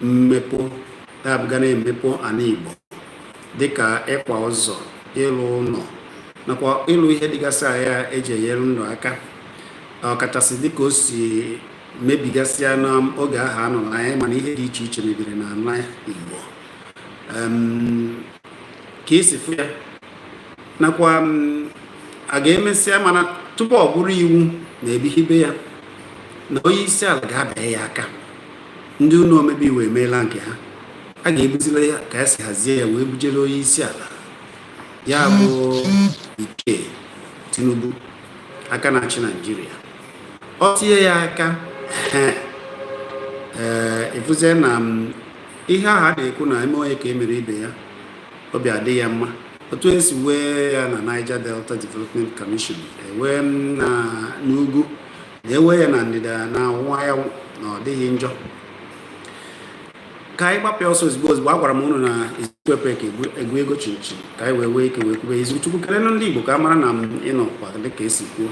Mmepe ya bụ ga na-emepe ana Igbo, dịka ịkwa ụzọ, ịlụ ụlọ, nakwa ịlụ ihe dịgasị anya eji enyere ndụ aka, ọkachasị dịka o si mebigasịa n'oge ahụ a nọ n'anya, mana ihe dị iche iche mebiri n'ala Igbo. Ka esi fụ ya, nakwa a ga-emesịa, mana tupu ọ bụrụ iwu na ebihibe ya na onye isi ala ga-abịa ya aka, ndị ụlọ omebe iwu emeela nke ha, a ga-ebuzila ya ka esi hazie ya wee bujere onye isi ala, ya bụ Ike Tinubu, aka na-achị Naijiria, ọ tinye ya aka. Ee, ịfụzie na ihe ahụ a na-ekwu na eme onye ka e mere ibe ya, obi adị ya mma. Otu esi wee ya na Niger Delta Development Commission, ewee na n'ugwu, na ewe ya na ndịda na ọwụwa anyanwụ, na ọ dịghị njọ. Ka anyị gbapụ ọsọ ozugbo ozugbo. Agwara m unu na Izuchukwu ka egwu ego chinchin, ka anyị wee wee ike wee kwube. Izuchukwu, kelenụ ndị Igbo ka a mara na m ịnọkwa dịka esi kwuo.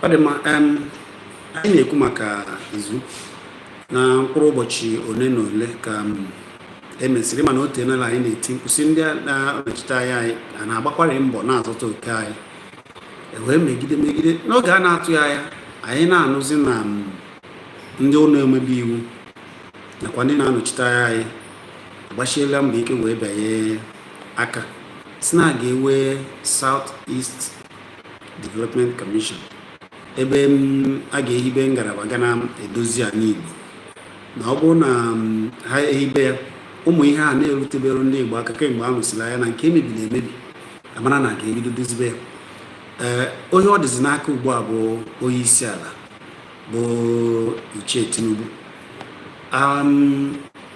Ọ dị mma. Anyị na-ekwu maka izu na mkpụrụ ụbọchị ole na ole ka e mesịrị, mana o teenala anyị na-eti mkpu sị ndị na-anọchite anya anyị a na-agbakwarị mbọ na-azụta oke anyị, wee megide megide. N'oge a na-atụghị anya, anyị na-anụzi na ndị ụlọ omebe iwu nakwa ndị na-anọchite anya anyị agbachiela mbọ ike wee bịanye aka si na a ga-ewe South East Development Commission, ebe a ga-ehibe ngalaba ga na-edozi ala Igbo, na ọ bụrụ na ha ehibe ya, ụmụ ihe a na-erutebere ndị Igbo aka kemgbe a nụsịrị anya na nke emebiri emebi, amara na ga-ebido dozibe ya. Ee, onye ọ dịzi n'aka ugbu a bụ onye isi ala, bụ Ichie Tinubu.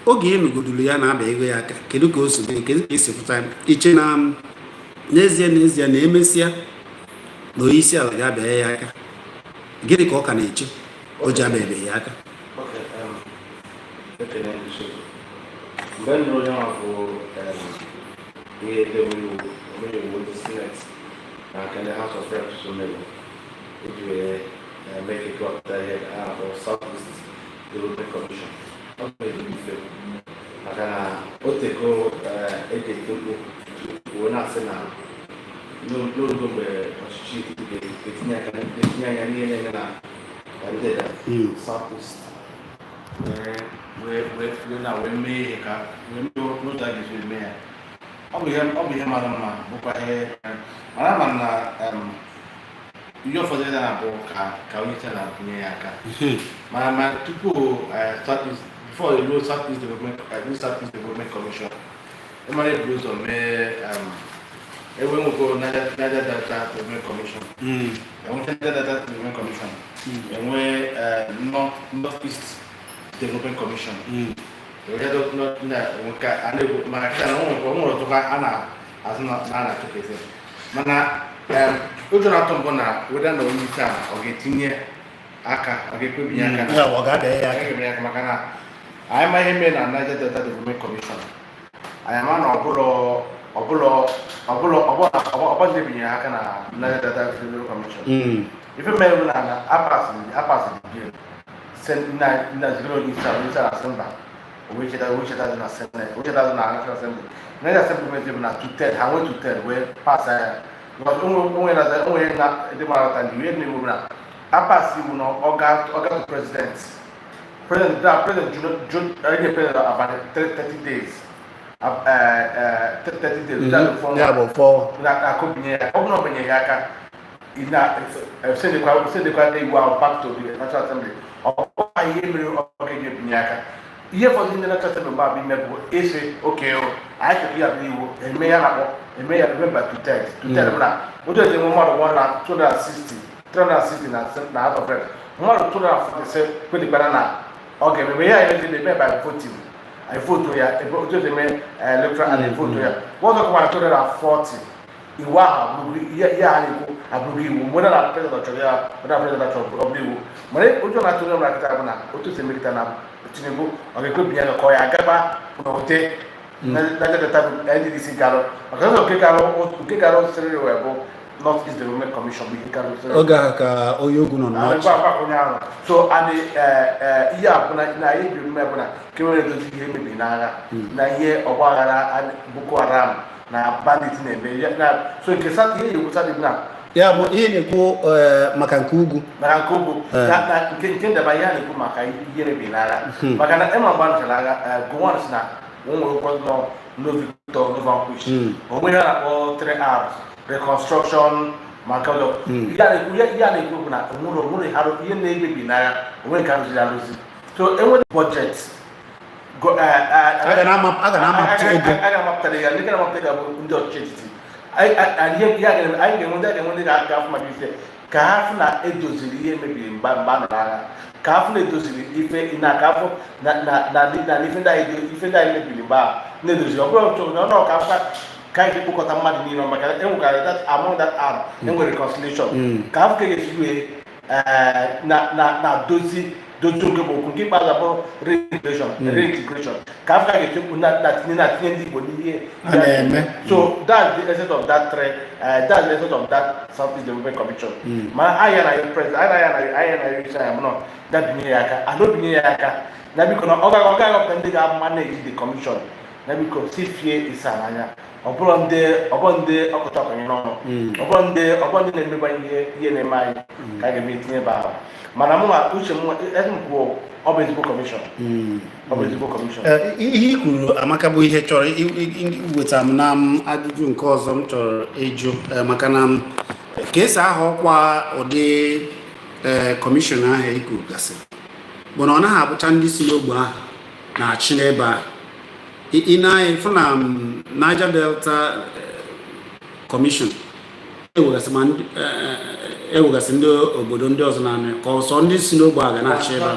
Oge ị nụgoduru ya na-aba ego ya aka, kedu ka o si dị? Kedu ka esi pụta iche na n'ezie n'ezie na emesịa na onye isi ala ga-abịa ya aka? Gịnị ka ọ ka na-eche o ji abịabeghị ya aka? Mgbe m nụrụ onye ahụ bụ ihe edebe iwu, omere iwu ndị Senate na nke ndị House of Reps mere iji wee mee ka ekewapụta ihe a na-akpọ South East Development Commission, ọ bụ ezigbo ife, maka na o tego eji eti mkpu wee na-asị na n'oge mgbe ọchịchị etiti ga-etinye aka, etinye anya n'ihe na-eme na ndịda, South East, wee wee wee na wee mee ihe ka wee mee n'ụzọ a ga-esi eme ya. Ọ bụ ihe mara mma, bụkwa ihe mara ama na ihe ụfọdụ na-abụ ka onye isi ala binye ya aka. Mana ma tupu South East, before eruo South East Development, new South East Development Commission, ịmara ebu ụzọ mee ewe nwekwo Niger Delta Development Commission. Enwecha Niger Delta Development Commission, enwe North East Development Commission. Enwecha na nke a na-ekwu maka kịta na o nwere ọtụkwa a na-azụ na a na-achụkezi, mana ụjọ na-atụ mbụ na weda na onye isi ala ọ ga-etinye aka, ọ ga-ekpebinye aka na Ya, ọ ga-abịa ya aka. Ga-ebinye aka, maka na anyị ma ihe mere na Niger Delta Development Commission. Anyị ama na ọbụlọ ọbụlọ ọbụlọ ọbụla ọbụla ebinyere aka na Niger Delta Development Commission. Ife mere bụ na apasị the bill na zigoro onye isi ala, onye isi ala asị mba, o wee cheta na Senate, o wee cheta na National Assembly. National Assembly mezi bụ na two third, ha nwee two third wee pass ya, because onwe na ndị mara ata ndị ihe na-ewu bụ na apasị iwu na ọ ga to president. President that president June enye president about 30 days, 30 days. That's four. Ya bụ fọ. Na akụbinye ya, ọ bụrụ na ọ binyeghị aka, ị na sendekwa iwu ahụ back to the National Assembly. Ọ bụghị ihe mere ọ ga-eji ebinye aka. Ihe ụfọdụ ndị National Assembly mgbe abụ ime bụ ịsị oke o anyị chọrọ ya bụ iwu eme ya na-akpọ eme ya eme by two third bụ na otu esi enwe mmadụ 1 na 260, 360 na House of Reps, mmadụ 247 kwedikwara na ọ ga-eme ya. Eme eme by voting, anyị vote ya ebe otu esi eme electoral and vote ya ọzọ kọwara 240, iwu ahụ abụrụ ihe a na-ekwu abụrụ iwu. Mgbe na president chọrọ ya, mgbe na president chọrọ, ọ bụrụ iwu. Mana ụjọ na-atụ onye ọbụla kịta bụ na otu esi emekịta na Tinubu ọ ga-ekpebi ya ka ọ ya agaba n'ụdị Niger Delta NDDC garụ, maka ụzọ nke garụ sịrị wee bụ North East Development Commission bụ ihe karịsịrị. Oge ahụ ka onye ugwu nọ n'ọchị. Onye ahụ so and ihe a bụ na ihe bi mme bụ na ka e nwere edozi ihe mebiri n'agha na ihe ọgbaghara Boko Haram na bandit na-eme so nke ihe ekwu South na Ya bụ ihe na-ekwu maka nke ugwu. Maka nke ugwu na nke ndaba, ihe a na-ekwu maka ihe mebiri n'agha, maka na ịma mgbe a nụchara agha, Gowon si na o nwere ụkwụ nọ no victor, no vanquish. Onwe ihe a na-akpọ 3 R's, reconstruction, ma nke ọzọ. Ihe a na-ekwu bụ na onwere ihe na-emebi n'agha, onwere nke arụziri arụzi, so enwere budget. A ga na-amapụta ego. A ga-amapụtara ya, ndị ga-amapụta ego bụ ndị ọchịchị etiti. Anyị ga-enwe ndị ga-afụ maka ife ka ha fụ na edoziri ihe mebiri mgbe a nọ n'agha, ka ha fụ na edoziri ife na ka afụ na ife ndị anyị mebiri mgbe a na-edoziri. Ọ bụrụ otu na ọ ka afụ ka anyị ga-ekpokọta mmadụ niile, maka enwekwara that among that arm enwere reconciliation, ka afụ ka ga-esi wee na dozi dozi oge bụ okwu nke ikpeazụ abụrụ reintegration, ka afụ ka ga-echekwu na tinye ndị Igbo n'ihe a na-eme. So that's the essence of that three, that's the essence of that Southeast Development Commission. Mana anyị na your president, anyị na isi anyị nọ da binye ya aka, ana binye ya aka na biko na ọ gaghị ọpụta ndị ga-manage the commission, na biko si fie isa n'anya. Ọ bụrụ ndị ọkọchị ọkanye n'ọnụ, ọ bụrụ ndị na-emeba ihe na-eme anyị ka a ga-eme etinye ebe ahụ. Mana mụ na uche m, ezi m kwuo, ọ bụ ezigbo commission, ọ bụ ezigbo commission. Ihe i kwuru amaka bụ ihe chọrọ iweta m na m ajụjụ nke ọzọ m chọrọ ịjụ, maka na m ka esi aha ọkwa ụdị commission ahụ i kwuru gasịrị bụ na ọ naghị abụcha ndị si n'ogbe ahụ na-achị n'ebe ahụ. Ị na-anya fụ na Niger Delta Commission ewegasị ma ndị ewegasị ndị obodo ndị ọzọ na-anọ ya, ka ọsọ ndị si n'ogbe a ga na-achị ebe ahụ.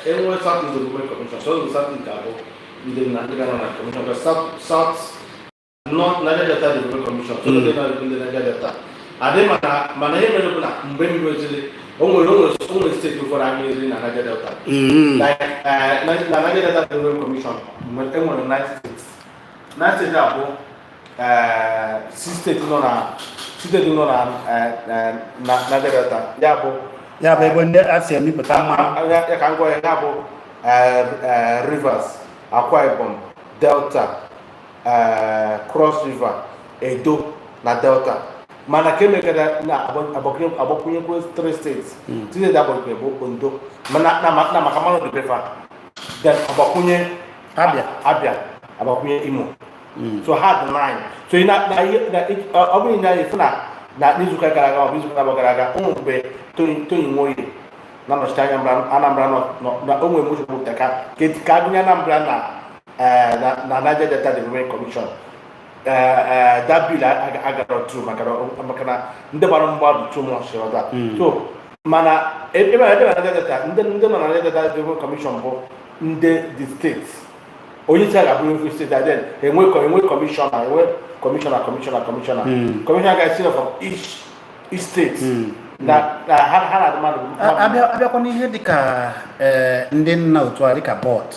Enwe South East Development Commission, so South East ga-abụ ndị na ndị ga-anọ na commission, but South North Niger Delta Development Commission, so ndị na-abụ ndị Niger Delta adị. Mana ihe mere bụ na mgbe m meziri, o nwere steeti ụfọdụ anyị meziri na Niger Delta. Like na Niger Delta Development Commission enwere nine states. Nine states a bụ six steeti nọ na Niger Delta, ya bụ Ya bụ ebe ndị a si emepụta mmanụ. Ya ka m gwa ya, ya bụ Rivers, Akwa Ibom, Delta, Cross River, Edo na Delta. Mana ka emekara na agbakwunyekwu three states, three states agbakwunye bụ Ondo, mana na maka mmanụ dị befa, then agbakwunye Abia. Abia, agbakwunye Imo, so ha dị nine. So ị na na ihe na ọ bụrụ na ịfụ na n'izuụka gara aga, ọ bụ izuụka abụọ gara aga, ụmụ mgbe Tony Nwoye na-anọchite anya Anambra nọ na o nwere motion pụta ka agụnye Anambra na Niger Delta Development Commission. That bill agara through maka na ndị gbara mgbadụ too much ọda. So mana ebe na Niger Delta, ndị nọ na Niger Delta Development Commission bụ ndị the states, onye isi a ga-abụ ofu steeti, and then enwe kọmishọna, enwe kọmishọna ga-esi from each state na ha na-adị mmadụ. Abịakwa n'ihe dịka ndị nna otu a dịka board,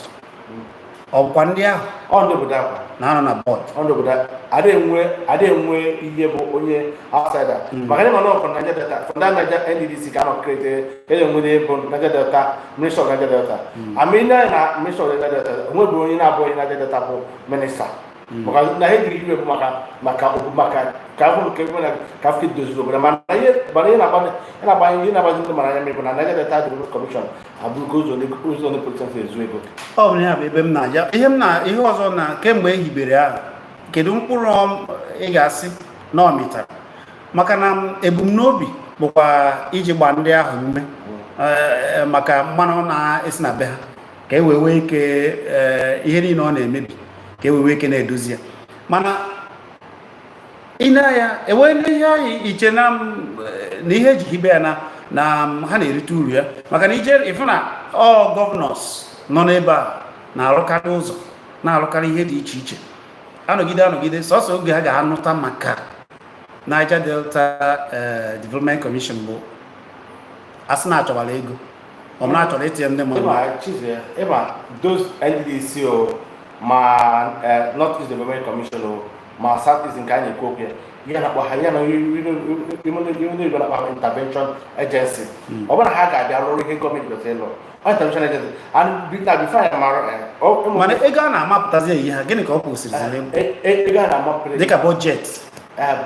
ọ bụkwa ndị ahụ Ọ ndị obodo akwa na-anọ na board? Ọ ndị obodo. Ada enwe ihe bụ onye outsider, maka ndị mana ọkụ Niger Delta, from that Niger NDDC ka anọ create ka e nwere bụ Niger Delta, Minister of Niger Delta. Ama na Minister of Niger Delta onweghị onye na-abụ onye Niger Delta bụ minista, maka na ha ejiri iwe bụ maka ka afọ nke ebe na ka afọ doziri obodo. Mana ihe na-agbazi ndị mara anya mmiri bụ na Niger Delta Development Commission abụrụgo ụzọ ndị politicians ezu ego. Ọ bụ ya bụ ebe m na-aja ihe m na ihe ọzọ na kemgbe e hibere ahụ, kedu mkpụrụ ị ga-asị na ọ mịtara? Maka na ebumnobi bụkwa iji gbaa ndị ahụ ume maka mmanụ na-esi na be ha, ka e wee nwee ike ihe niile ọ na-emebi, ka e wee nwee ike na-edozi ya. Mana ị na-anya enwee ihe anyị iche na na ihe eji hibe ya na ha na-erite uru ya, maka na ije ịfụ na ọ governors nọ n'ebe a na-arụkarị ụzọ, na-arụkarị ihe dị iche iche. Anọgide sọsọ oge ha ga-anụta maka Niger Delta Development Commission bụ asị na achọwara ego, ọ bụ na achọrọ itinye ndị mmadụ. Ịma Chizie, ịma those NDDC o, ma North East Development Commission o, ma South East nke a na-ekwu okwu ya, Ihe na-akpọ ha, ya na ihe ndị Igbo na-akpọ ha intervention agency. Ọ bụrụ na ha ga-abịa rụrụ ihe gọọmenti kwesịrị ịlụ, ọ intervention agency and na before anyị mara Mana ego a na-amapụtazi eyi ha, gịnị ka ọ kwụsịrị? Ego a na-amapụta Dịka budget.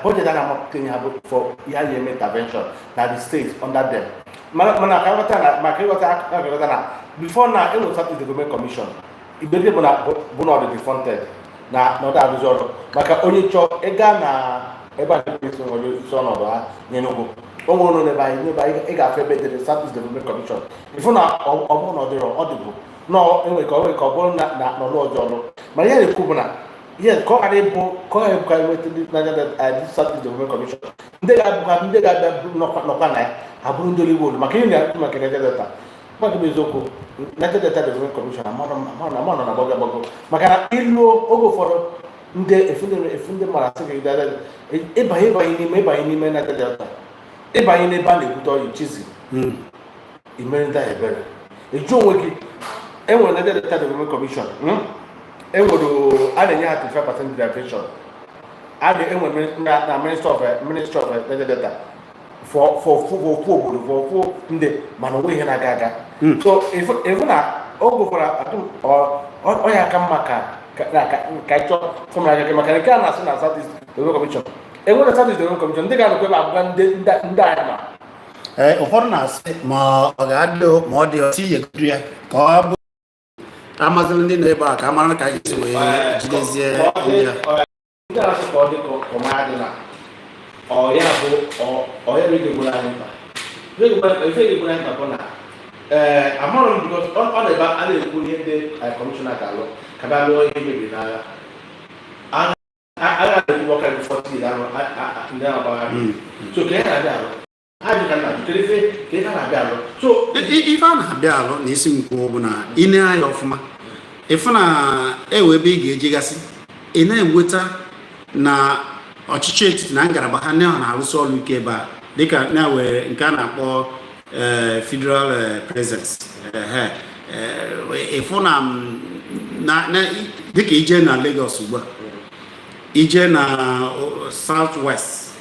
Budget a na-amapụta ihe ha bụ for ihe a ga-eme intervention na the state under them. Mana ka nghọta na maka ịghọta aka ịghọta na before na enwere South East Development Commission, igbe bụ na ọ dị defunted na ọ dị arụzi ọrụ, maka onye chọọ ịga na ebe a na-esi nwere isi ọnọdụ ha n'Enugu, o nwere ụlọ n'ebe anyị ị ga-afụ ebe edere South East Development Commission, ịfụ na ọ bụrụ na ọ dịrọ, ọ dịbụ na enwere ka ọ nwere ka ọ bụrụ na n'ọlụ ọzọ ọlụ. Mana ihe na-ekwu bụ na ihe ka ọ ghara ịbụ ka enweta ndị Niger Delta, South East Development Commission, ndị ga-abụkwa ndị ga-abịa nọkwa na ya abụrụ ndị Hollywood maka ihe na-ekwu maka Niger Delta. Maka bụ eziokwu, Niger Delta Development Commission amarọ na agbago agbago, maka na iluo oge ụfọdụ ndị efu ndị mara asị gị ịbanye n'ime Niger Delta, ịbanye n'ebe a na-ebute ọyị chizi imere ndị ahụ ebere, eju onwe gị. Enwere Niger Delta Development Commission, Enwere a na-enye ha 25% derivation a na-enwe na Minister of Niger Delta for ofu obodo, for ofu ndị, mana onwe ihe na-aga aga. So ịfụ na oge ụfọdụ ọ ya aka mma ka ịchọ fọm aga, maka nke a na-asị na South East Development Commission, enwere South East Development Commission, ndị ga-anọkwa ebe abụga ndị anyị ma. Ee, ụfọdụ na-asị ma ọ ga-adị ma ọ dị ọtị yegodu ya ka ọ bụ amazịrị ndị nọ ebe a ka a mara ka a ga-esi wee jidezie ndị a. Ndị na-asị ka ọ dị ka ọma dị na ọ ya bụ ọ ya bụ egegburu anyị mkpa. Ife egegburu anyị mkpa bụ na ee, amarọ m, because ọ na-ebe a na-ekwu ihe ndị kọmishọna ga-alụ ka bịa lụọ ihe mebiri n'agha. Agha na-ekwu ọka dị 40 years ahụ ndị ahụ gbagha. So ka ihe na-abịa alụ ha jụ ka nna jụ kedu ife ka ife a na-abịa alụ so. Ife a na-abịa alụ na isi nkwụ bụ na ị na-anya ọfụma, ịfụ na ewe ebe ị ga-ejegasị, ị na-enweta na ọchịchị etiti na ngalaba ha na-arụsị ọrụ ike ebe a, dịka na-were nke a na-akpọ federal presence. Ehe, ịfụ na dịka ije na Lagos ugbu a, ije na South West,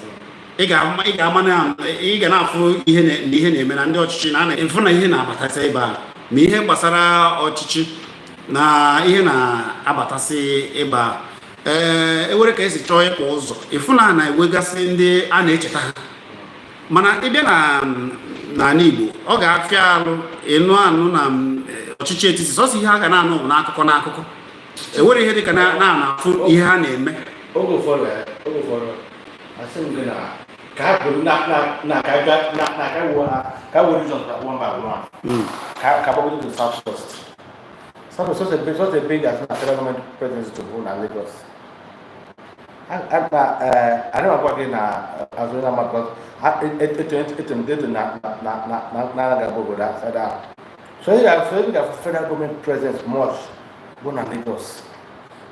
ị ga-ama na ị ga na-afụ ihe na ihe na-eme na ndị ọchịchị na ịfụ na ihe na-abatasị ebe a, ma ihe gbasara ọchịchị na ihe na-abatasị ebe a. Ee, ewere ka esi chọọ ịkpọ ụzọ, ịfụ na na-enwegasị ndị a na-echeta ha. Mana ịbịa na n'ala Igbo, ọ ga-afịa alụ ịnụ anụ na ọchịchị etiti, sọsọ ihe a ga na-anụ bụ n'akụkọ, enwere ihe dịka na na-afụ ihe ha na-eme. Oge ụfọdụ asị m gị na ka ha bụrụ na ka ga na ka wuo ha ka wuo regions na one by one, ka gbagodo to South West. South West, such a big as na federal government presidency to bụ na Lagos. Na anyị agwa gị na azụ na maka eto na na ga obodo side ahụ. So ị ga federal government presence much bụ na Lagos.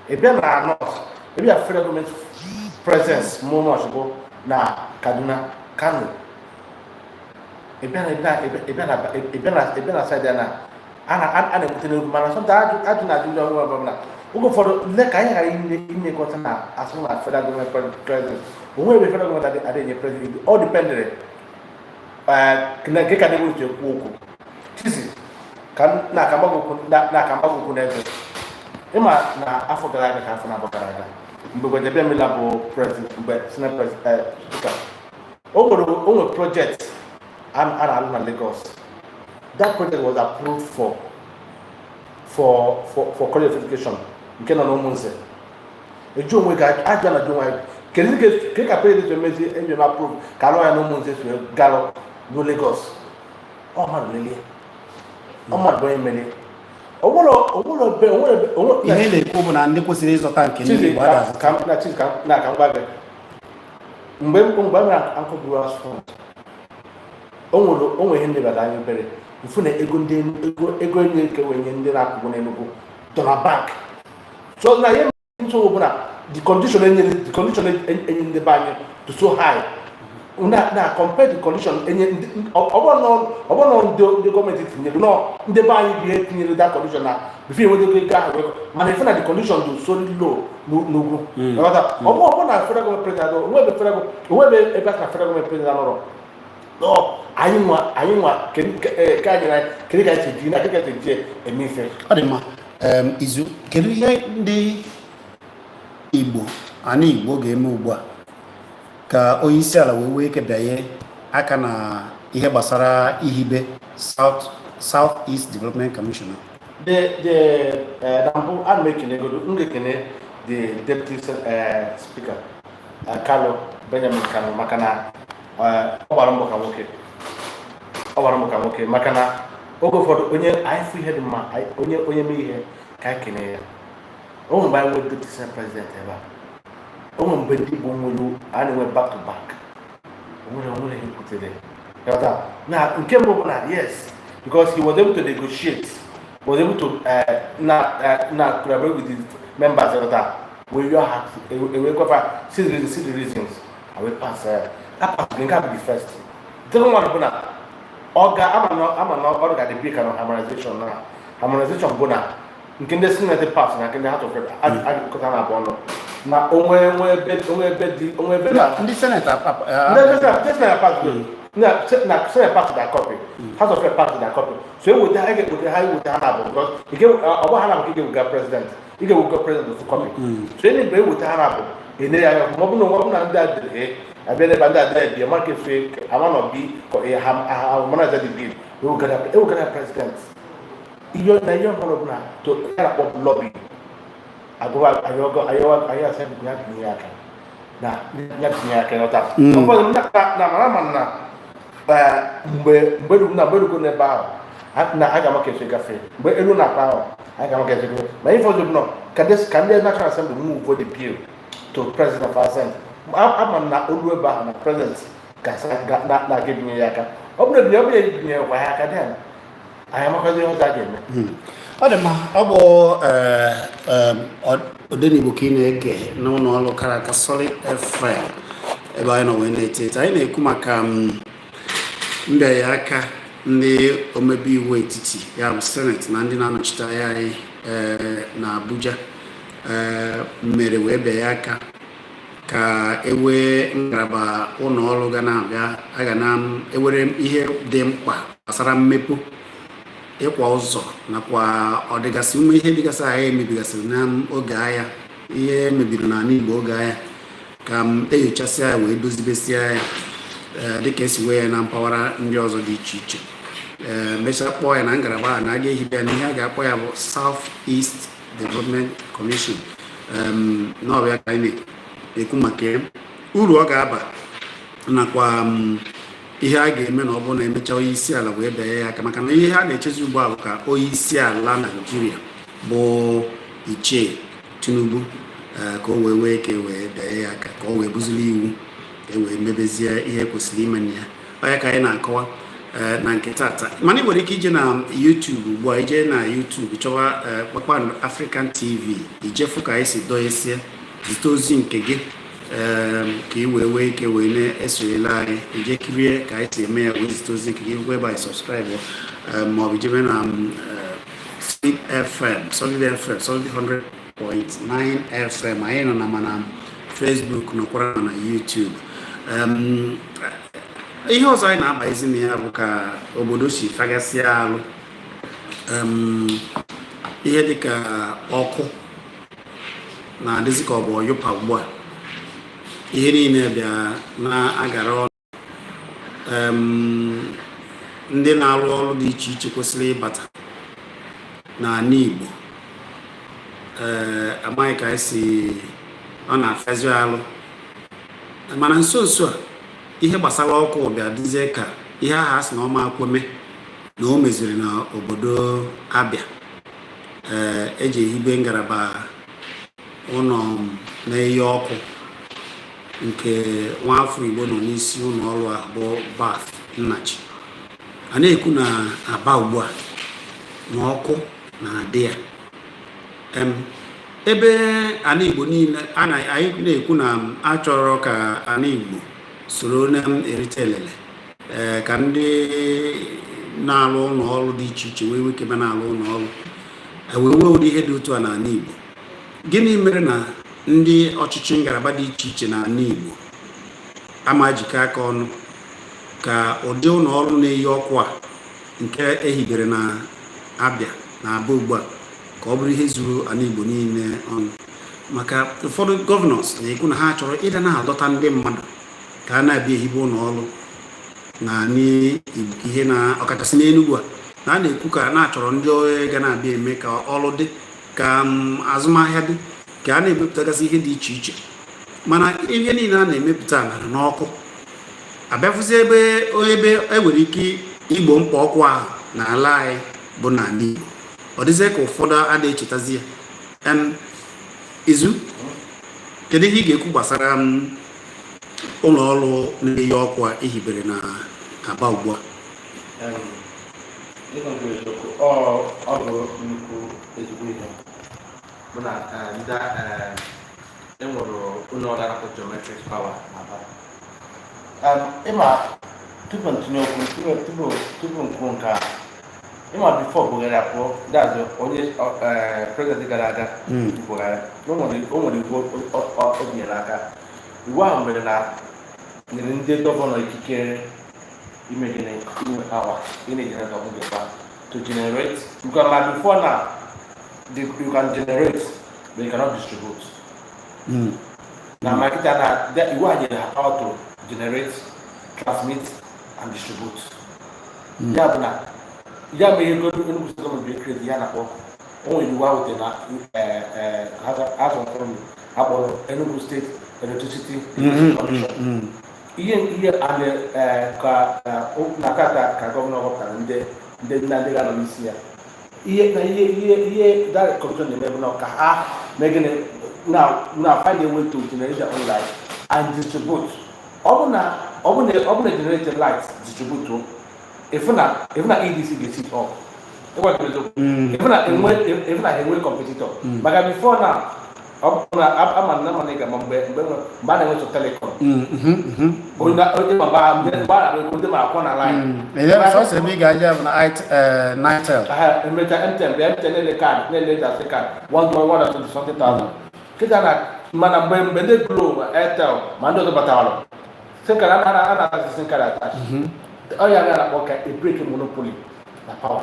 Ị bịa na North, ị bịa federal government presence more much bụ na Kaduna, Kano. Ị bịa na side ya na a na-enweta n'egwu, mana sometimes ajụ na ajụ ndị ọrụ ọbụla oge ụfọdụ nne ka anyị ghara inyekọta na asụ na federal government presence onwe ebe federal government adị enye president. Ọ dependere na gị ka ndị nwere ekwu okwu chizi ka na aka mgbagokwu na aka mgbagokwu n'eze. Ịma na afọ gara aga ka afọ na-abụ gara aga, mgbe Gbajabiamila bụ president, mgbe senate president, speaker, o nwere project a na-alụ na Lagos. That project was approved for college of education nke nọ n'Ụmụnze. Eju onwe ga ajụ na onwe kedu ka ka president emezi eme approve ka alụ ya n'Ụmụnze si wee galụ ruo Lagos? Ọ mmadụ lelie, ọ mmadụ bụ onye merie. Onwere ebe onwere Ihe ị na-ekwu bụ na ndị kwesịrị ịzọta nke ndị Chizi Igbo ada ka na Chizi ka na ka m gwa gị, mgbe m mere Anchor Brewers Fund, o nwere ihe ndebara anya obere mfu na ego ndị ego enye nke wee nye ndị na-akwụkwọ n'Enugu dọ na bank. So na ihe nsogbu bụ na the condition enyere the condition enye ndị be anyị to so high. Na compare the condition enye ọ bụrụ na ndị gọọmenti tinyere nọ, ndị be anyị bụ ihe tinyere that condition na before enweta ego ahụ wee, mana ife na the condition dị so low n'ugwu. Ịghọta? Ọ bụ na federal gọọmenti president, onwe ebe federal, onwe ebe aka federal gọọmenti president nọrọ nọ. Anyị nwa kedu ka anyị na kedu ka anyị si ji na kedu ka anyị si ji eme ife. Ọ dị mma. Izu, kedu ihe ndị Igbo, ana Igbo ga-eme ugbu a ka onye isi ala wee nwee ike bịanye aka na ihe gbasara ihibe South East Development Commission? The na mbụ, ana m ekene godo, m ga-ekene the deputy speaker, Kalu Benjamin Kalu, maka na ọ gbara mbọ ka nwoke, ọ gbara mbọ ka nwoke, maka na oge ụfọdụ onye anyị fụ ihe dị mma, onye mee ihe ka anyị kene ya. O nwere mgbe anyị nwere deputy senate president ebe a, o nwere mgbe ndị Igbo nwere, a na-enwe back to back, o nwere ihe kwutere. Ghọta? Na nke mbụ bụ na yes, because he was able to negotiate, was able to na collaborate with the members. Ghọta? We you have ewe gwafa, see the reasons, see the reasons I will pass that pass. Nke a bụ the first. The second one bụ na ọ ga ama na ọ ga dị ka na harmonization, na harmonization bụ na nke ndị senate pass na nke ndị House of Rep agụkọta na abụọ ọnụ na onwe ebe dị onwe ebe na Ndị senate ndị senate pass go na senate pass their copy, House of Rep pass their copy, so eweta ha, ga-eweta ha, eweta ha na abụọ, because ọ bụ ha na abụ ka ị ga-ewega president, ị ga-ewega president ofu copy. So enyi mgbe eweta ha na abụ, ene ya anya, ma ọ bụ na ndị a dere A, abịa n'ebe ndị a dere B, ama ka efe ama nọ B ka A, ha harmonize the bill, ewegara president. Ihe na ihe ọbụla bụ na to ya na-akpọ lobby, agụba ayọgọ ayọwa ayọ asị ya binye aka na ya tinye aka. Ịghọta? Ọ bụrụ na mara ma na mgbe na mgbe rugo n'ebe ahụ, na aga m ka esi gafe mgbe elu na-akpa ahụ, aga m ka esi gafe. Ma ife ọzọ bụ nọ ka ndị National Assembly move the bill to president for assent. Ama m na olu ebe ahụ na president na-aga ebinye ya aka. Ọ bụrụ ebinye, ọ bụrụ ebinye kwa ya aka, then anyị amakwazi ihe ọzọ a ga-eme. Ọ dị mma. Ọ bụ Odenigbo ka ị na-ege n'ụlọ ọrụ kara aka, Solid FM, ebe anyị nọ wee na-ete ete. Anyị na-ekwu maka mbịanye aka ndị omebe iwu etiti, ya bụ senate, na ndị na-anọchite anya anyị na Abuja mere wee bịanye aka ka ewee ngalaba ụlọ ọrụ ga na-abịa, a ga na-ewere ihe dị mkpa gbasara mmepe, ịkwa ụzọ, nakwa ọdịgasị ụmụ ihe dịgasị agha emebigasịrị n'oge agha, ihe mebiri n'ala Igbo oge agha, ka m enyochasịa ya wee dozibesia ya dịka esi wee ya na mpaghara ndị ọzọ dị iche iche. Mechaa kpọọ ya na ngalaba a na a ga-ehibe ya na ihe a ga-akpọ ya bụ South East Development Commission. N'ọbịa ka anyị na-ekwu maka ya, uru ọ ga-aba, nakwa ihe a ga-eme na ọ bụrụ na emechaa onye isi ala wee bịa ya aka, maka na ihe a na-echezi ugbu a bụ ka onye isi ala Naijiria bụ Ichie Tinubu ka o wee wee ka e wee bịa ya aka, ka o wee buziri iwu ka e wee mebezie ihe kwesịrị ime na ya. Ọ ya ka anyị na-akọwa na nke tata. Mana ị nwere ike ije na YouTube ugbu a, ije na YouTube chọwa Kpakpando African TV, ijefu ka anyị si doyesie, zite ozi nke gị ka ị wee wee ike wee na-esonyere anyị. Ije kirie ka anyị si eme ya, wee zite ozi nke gị, gwa ebe anyị subscribe, ma ọ bụ jebe na Solid FM, Solid FM, Solid 100.9 FM. Anyị nọ na mana Facebook, nọkwara na YouTube. Ihe ọzọ anyị na-abazi na ya bụ ka obodo si fagasịa alụ, ihe dịka ọkụ na-adịzi ka ọ bụ ọyụpa ugbu a. Ihe niile bịa na-agara ọnụ. Ndị na-arụ ọrụ dị iche iche kwesịrị ịbata n'ala Igbo, ee, amaghị ka esi ọ na-afịazi alụ. Mana nso nso a, ihe gbasara ọkụ bịa dịzie ka ihe ahụ a sị na ọma akweme na o meziri n'obodo Abịa. Ee, eji ehibe ngalaba ụlọ na-enye ọkụ nke nwaafọ Igbo nọ n'isi ụlọ ọrụ a bụ Barth Nnachi. A na-ekwu na Aba ugbu a na ọkụ na-adị ya. Ebe ana Igbo niile anyị na-ekwu na a chọrọ ka ana Igbo Soro na-erite elele, ee, ka ndị na-alụ ụlọ ọrụ dị iche iche wee nwee ike na-alụ ụlọ ọrụ, wee nwee ụdị ihe dị otu a n'ala Igbo. Gịnị mere na ndị ọchịchị ngalaba dị iche iche n'ala Igbo ama jikọ aka ọnụ ka ụdị ụlọ ọrụ na-eyi ọkụ a nke ehibere na Abịa na Aba ugbu a ka ọ bụrụ ihe zuru ala Igbo niile ọnụ? Maka ụfọdụ governors na-ekwu na ha chọrọ ịda na-adọta ndị mmadụ ka a na-abịa ehibe ụlọ ọrụ na Igbo, ihe na ọkachasị n'Enugwu a na a na-ekwu ka na-achọrọ ndị ga na-abịa eme ka ọrụ dị, ka azụmahịa dị, ka a na-emepụtagasị ihe dị iche iche. Mana ihe niile a na-emepụta nara n'ọkụ abịafụzi ebe e nwere ike igbo mkpa ọkụ ahụ n'ala anyị bụ n'ala Igbo. Ọ dịzie ka ụfọdụ adịghị echetazi ya. Izu, kedu ihe ị ga-ekwu gbasara ụlọ ọrụ na-eyi ọkụ a ehibere na Aba ugbu a? Ịgwa gị eziokwu, ọ bụ nnukwu ezigbo ihe bụ na ndị enwere ụlọ ọrụ a na-akpọ Geometric Power n'Aba. Ịma, tupu ntinye okwu, tupu nkwuo nke a, ịma, before Buhari apụọ, that's onye president gara aga, Buhari, o nwere iwu o binyere aka. Iwu ahụ mere na nyere ndị governor ikikere ime gịnị? Inwe power ị na-egenerate ọkụ gị to generate, because ma before now you can generate but you cannot distribute. Na market na iwu a nyere ha power to generate, transmit and distribute. Ya bụ na ya mere ego Enugu State gọọmenti bụ create ya na-akpọ, o nwere iwu ahụ dị na House of Assembly akpọrọ Enugu State Electricity Commission. Ihe and ka na tata ka governor họpụtara ndị na ndị ga-anọ n'isi ya. Ihe na ihe ihe ihe that commission na-eme bụ na ka ha mee gịnị? Na find a way to generate their own light and distribute. Ọ bụ na generate light, distribute, ịfụ na EDC ga-esi up. Ịgwa gị eziokwu, ịfụ na enwe competitor, maka before now ọ bụ na ama na ị ga-ama mgbe a na-enwe sọ telecom, onye ma mgbe a na-ekwu ndị ma akwọ na line. Sọsọ ebe ị ga-aja bụ na Nitel. Emecha MTN bịa, MTN na-ele card, na-ele dasị card one one one twenty something thousand kịta na. Mana mgbe ndị Glo, Airtel ma ndị ọzọ batara, sim card a na-asị sim card attach, ọ ya na-akpọ ka a break monopoly na power.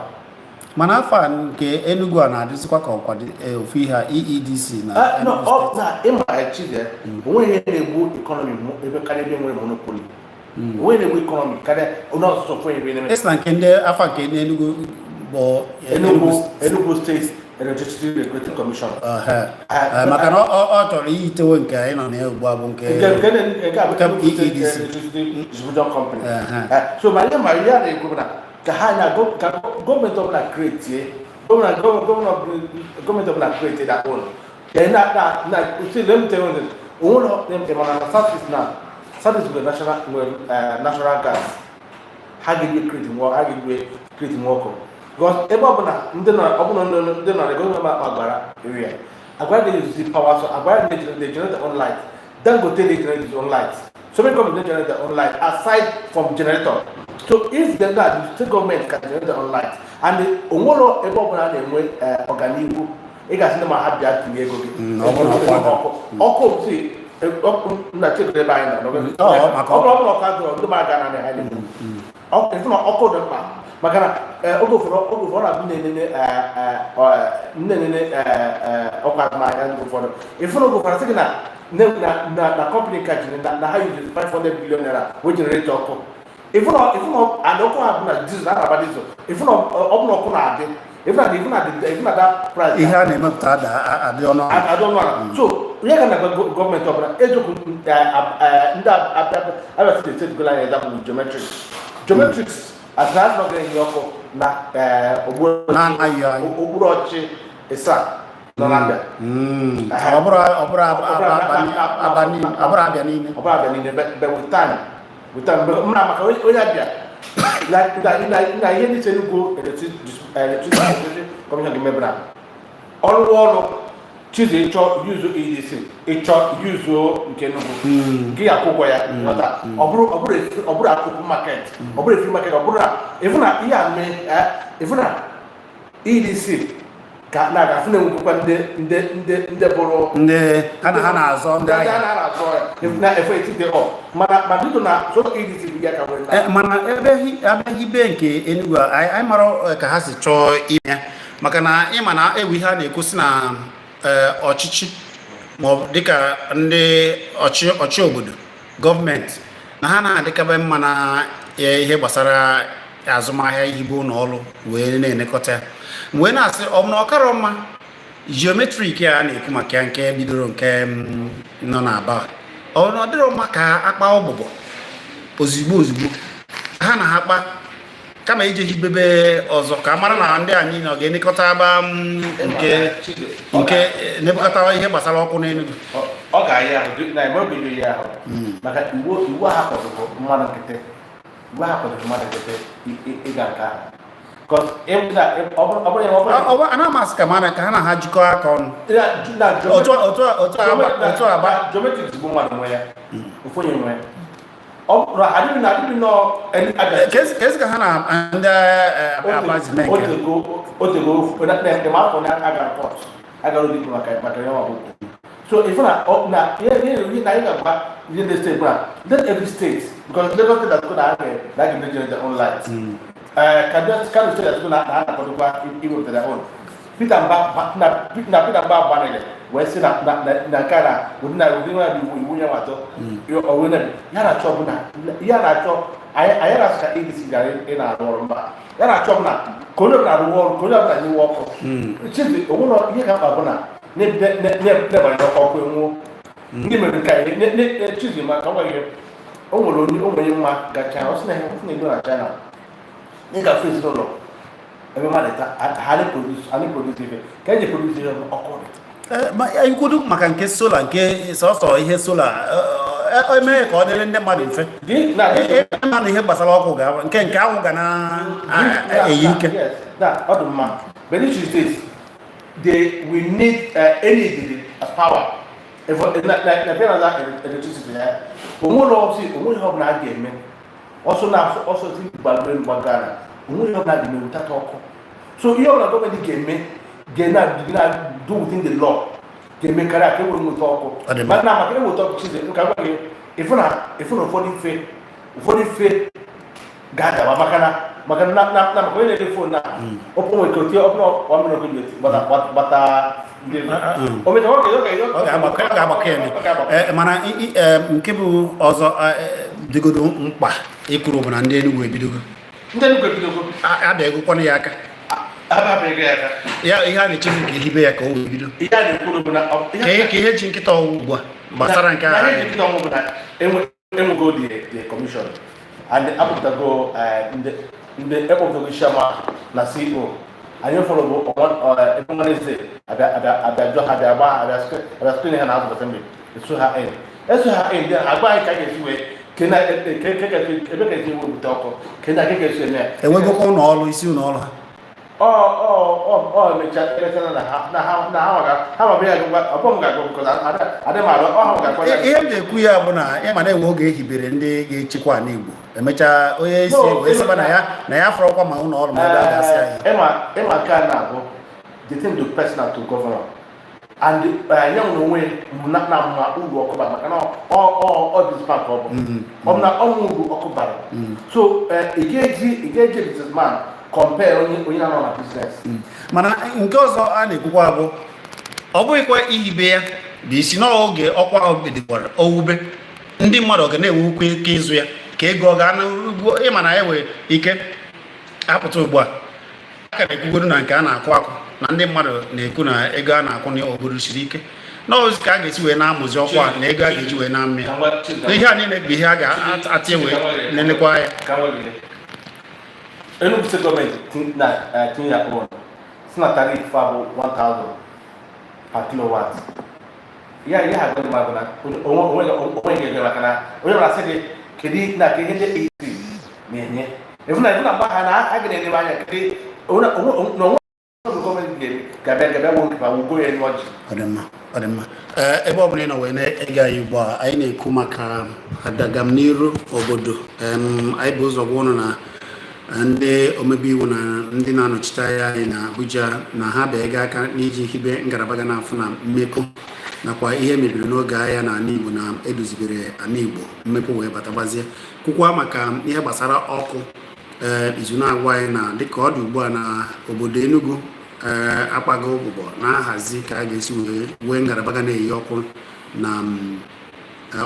Mana afọ a nke Enugu a na-adịzikwa ka ọkwa ofu ihe a EEDC na No, Enugu ọ Steeti. na ịma Chize, onweghị ihe na-egbu economy ebe karịa ebe nwere monopoly. Onweghị na-egbu economy karịa onye ọsụsụ fụ ebe na-eme. Esi na nke ndị afọ nke ndị Enugu bụ Enugu Enugu State Electricity Regulatory Commission. Ọha. Maka na ọ chọrọ iyitewe nke anyị nọ na ya ugbu a bụ nke nke a bụ nke bụ Enugu State EEDC. Electricity Distribution Company. Ehe. So ma ihe a na-ekwu bụ na ka ha na ka gọọmenti ọbụla create, gọọmenti ọbụla create their own. Then na see, let me tell you this. Onwere mana na South East, na South East nwere national, nwere natural gas. Ha ga-eji create nwa, ha ga-eji create nwa ọkụ, because ebe ọbụla ndị nọ, ọbụla ndị nọ na gọọmenti Agbara area, Agbara dey use power, so Agbara dey generate their own light. Dangote dey generate his own light. So many companies dey generate their own light aside from generator. So if dem that the state government can generate their own light and onwere ebe ọbụla a na-enwe ọganihu, ị ga-asị ndị ma ha bịa tinye ego gị. Ọ bụrụ na ọkụ adịrọ. Ọkụ si ọkụ nna chekere ebe anyị nọ. Ọ, maka ọ bụrụ ọkụ adịrọ, ndị ma aga na ha na-ekwu ọkụ. Ịfụ na ọkụ dị mkpa, maka na oge ụfọdụ ọ na-abụ na-enene ọkụ azụmahịa ndị ụfọdụ. Ịfụ na oge ụfọdụ sị gị na company ka jiri na ha use 500 billion naira wee generate ọkụ. Ịfụ na and ọkụ ha bụ na diesel, a na-agba diesel. Ịfụ na ọ bụ na ọkụ na-adị, ịfụ na that price Ihe a na-emepụta ada adị ọnụ ala. Adị ọnụ ala. So ihe ga na gọọmenti ọbụla, eziokwu, ndị Abia State state gola anyị example with Geometrics. Geometrics as na asị na ọ ga-enye ọkụ na Na-anaghị anyị. Okpuru ọchịchị ịsaa nọ na Abia. Ọ bụrụ Abia niile. Ọ bụrụ Abia niile, but with time, but mna maka onye Abia na ihe ndị Enugu Electricity Commission ga-emebara ọrụ ọrụ. Chizi, ịchọ use EEDC, ịchọ use nke Enugu, gị akwụ ụgwọ ya. Ghọta? Ọ bụrụ open market, ọ bụrụ free market, ọ bụrụ na ịfụ na ihe a mee, ịfụ na EEDC ka na ga-afụ na enwekwakwa ndị bụrụ ndị ha na ha na-azọ ndị ndị ahịa. A na-azọ ya na efe etiti ọ mana ma dịtụ na so EEDC bụ ya ka nwere na Mana ebe abịa hibe nke Enugu a, anyị mara ka ha si chọọ ime ya, maka na ịma na ewu ihe a na-ekwu si na ọchịchị maọbụ dịka ndị ọchị obodo, gọọmenti, na ha na-adịkabe mma na ihe gbasara azụmahịa, ihibe ụlọ ọrụ wee na-enekọta ya, wee na-asị ọ bụ na ọ karọ mma geometric a na-ekwu maka ya, nke bidoro nke nọ n'Aba, ọ na ọ dịrọ mma ka akpa ọgbụgbọ ozugbo ozugbo ha na ha kpa, kama ije hibebe ọzọ, ka a mara na ndị anyị na ọ ga-enekọta aba nke nebukọta ihe gbasara ọkụ n'Enugu. Ọ ga-ahịa ahụ na eme oge ya ahụ, maka iwu ha kwadoro mmadụ nkịtị, iwu ha kwadoro mmadụ nkịtị ịga nke ahụ. 'Cause ọ bụrụ ya ọ bụrụ Ọ bụ ana m asị ka mana ka ha na ha jikọọ aka ọnụ na otu aba. Geometrics bụ mmadụ nwe ya, ofu onye nwe ya. Ọ bụrụ adịghị nọ Ka esi ka ha na ndị Aba si mee nke ha? Otego na na afọ na agara court, agara ụlọ maka ya ọ bụ so if na ọ na ihe na anyị ga-agba ihe ndị steeti na let every state, because Lagos State has na ha na ga generate their own light. Kaduna, Kano State has na ha na-akwadokwa iwepụta their own. Peter Mba na Peter Mba gbanịrị wee sị na nke a na ụdị nwa bụ iwu ya nwatọ onwe na ya na-achọ bụ na ya na-achọ anyị na-asị ka ADC gara ị na-arụ ọrụ mba ya na-achọ bụ na ka onye ọbụla arụwa ọrụ, ka onye ọbụla nyewe ọkụ. Chizi onwe na ihe ka mkpa bụ na na-ebanye ọkụ, ọkụ enwuo ndị mere nke anyị. Chizi, ma ka ọ gwa gị, o nwere onye o nwere nwa ga China, ọ sị na ihe ọ sị na ego na China ịgafe ezinụlọ ebe mmadụ ha na-produce ife ka eji produce ihe ọkụ dị. Ma anyị kwudo maka nke solar, nke sọsọ ihe solar emee ka ọ dịrị ndị mmadụ mfe. Dị na Ịma na ihe gbasara ọkụ ga nke anwụ ga na-eyi ike. Yes, na ọ dị mma, but issue is this: they we need any the power if na na electricity ya onwe ụlọ ọsị onwe ihe ọbụla a ga-eme ọsọ na ọsọ si gbagbe gbagara onwe ihe ọbụla a ga-eme without ọkụ. So ihe ọbụla gọọmenti ga-eme ga na do within the law ga-eme karịa ka e were nweta ọkụ. Ọ dị mma. Mana maka enweta ọkụ, chizi nka gwa gị, ịfụ na ụfọdụ ife ga-adawa maka na maka onye na-ere phone na ọkụ nwere ike otie ọbụla ọ mere ọkụ gbata gbata ndị o mechara ọ Ọ ga-agbakọ ya. Ọ ga-agbakọ. Mana nke bụ ọzọ dịgodo mkpa ịkwuru bụ na ndị Enugu ebidogo. Ndị Enugu ebidogo. Abịagokwana ya aka. Ababeghị ya aka. Ya ihe a na-echefu ka ehibe ya ka o wee bido. Ihe a na-ekwuru bụ na Ka ihe ji nkịta ọwụ ugbu a gbasara nke na a. Ihe ji nkịta ọnwụ bụ na enwego the commission and akpọpụtago ndị ekpọpụtago chairman na CEO. Anyị fọrọ bụ ebe Wednesday abịa jụọ ha, abịa gba abịa screen ha na House of Assembly, esu ha in eso ha in, then agwa anyị ka a ga-esi wee ke na ke ebe ka esi wepụta ọkụ ke na ke ga-esi eme ya. Enwegokwa ụlọ ọrụ, isi ụlọ ọrụ ha. Ọ emecha na ha ha ma bịa agụgwa ọ bụ m ga-agụ because adị m arụ ọ ha ga-akwa ya. Ihe m ji ekwu ya bụ na ịma na enwe oge ehibere ndị ga-echekwa ala Igbo, emechaa onye isi No, wee sịkwa na ya fọrọkwa ma ụlọ ọrụ ma ebe a ga-asị anyị. Ịma nke a na-abụ the thing do personal to governor and ya nwere onwe na mma uru ọkụ bara, maka na ọ businessman ka ọ bụ, ọ bụ na ọ nwe uru ọkụ bara. So ị ga-eji businessman compare onye na-anọ na business. Mana nke ọzọ a na-ekwukwa bụ ọ bụghịkwa ihibe ya bụ isi n'oge ọkwa ahụ bidokwara owube, ndị mmadụ ọ ga na-enwekwa ike ịzụ ya ka ego ọ ga na ugbo. Ịma na enwe ike apụta ugbu a, a ka na-ekwugodu na nke a na-akwụ akwụ na ndị mmadụ na-ekwu na ego a na-akwụ n'obodo siri ike n'ozi ka a ga-esi wee na-amụzi ọkwa a na ego a ga-eji wee na-amị ya. Na ihe a niile bụ ihe a ga-atị wee nenekwa ya. Ka nwa gị, Enugu State gọọmenti na tinye ya own si na tariff a bụ 1000 per kilowatt. Ya ihe ha gọọmenti bụ na onwe ga-ege, maka na onye ọbụla sị gị kedu na ka ihe ndị AC na-enye efu na mgbe ha na ha ga na-enebe anya kedu onwe na onwe ọrụ gọọmenti. Ga-abịa ga-abịa wo nke ma wugo ya elu ọjị. Ọ dị mma, ọ dị mma. Ee, ebe ọ bụla ị nọ wee na-ege anyị ugbu a, anyị na-ekwu maka agamniru obodo. Anyị bụ ụzọ gwa ụnụ na ndị omebe iwu na ndị na-anọchite anya anyị na Abuja na ha bịa aka n'iji hibe ngalaba ga na-afụ na mmekọ nakwa ihe mebiri n'oge agha na ala Igbo na eduzibere ala Igbo mmepe wee batagbazie. Kwukwa maka ihe gbasara ọkụ. Ee, izu na-agwa anyị na dịka ọ dị ugbu a na obodo Enugu, ee, akpago ụbụbọ na-ahazi ka a ga-esi wee nwee ngalaba ga na-eyi ọkụ na